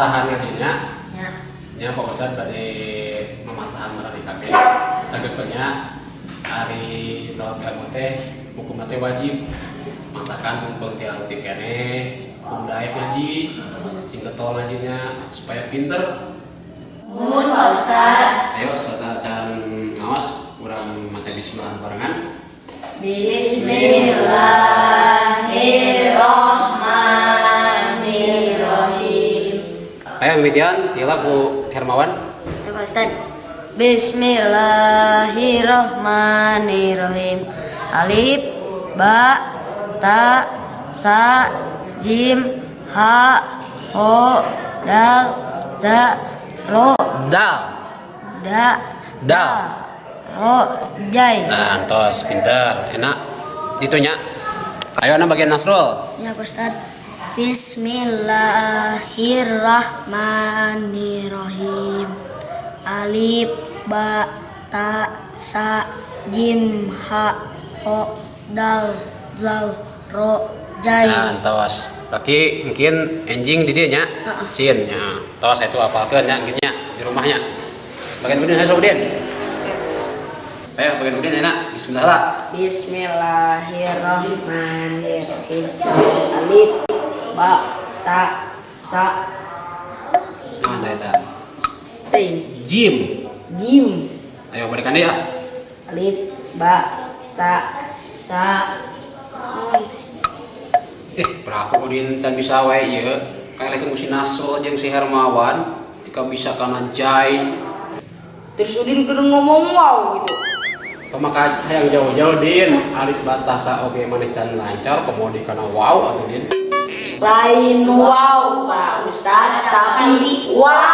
Mamatahan ngajinya. Ya. Nya, Pak Ustad bade mamatahan maraneh kabeh. Tanggapannya ari tolab ilmu teh hukum teh wajib. Matakan mumpung ti leutik keneh kudu daek ngaji, sing getol ngajinya supaya pinter. Mun, Pak Ustad. Ayo, sateuacan ngaos, urang maca bismillah barengan. Bismillahirrahmanirrahim. Ayo, mimitian tila ku Hermawan. Ya, Pak Ustad. Bismillahirrahmanirrahim. Alif, ba, ta, sa, jim, ha, ho, dal, za, ro, Dal. Da, Dal. Ro, jai. Nah, entos pinter, enak. Itunya. Ayo na bagian Nasrul. Ya, Pak Ustad. Bismillahirrahmanirrahim. Alif, ba, ta, sa, jim, ha, ho, dal, zal, ro, jai. Nah, entos. Berarti mungkin enjing di dieu nya. Sin nya. Tos itu apalkeun nya mungkin nya di rumahnya. Bagian Udin, saya Udin. Ayo, bagian Udin enak. Bismillah lah. Bismillahirrahmanirrahim. Alif, ba, ta, sa, Nah, eta. T, Jim. Jim. Ayo balikan deui ya. Alif, ba, ta, sa, Eh, berapa Udin can bisa wae ieu. Kayak lagi si Nasrul jeung si Hermawan tika bisa kana jai. Terus Udin kudu ngomong wow gitu. Pemaka hayang jauh-jauh, Din. Alif ba ta sa oge maneh can lancar, komo deui kana waw atuh, Din. Lain wow, Pak Ustad, tapi wow.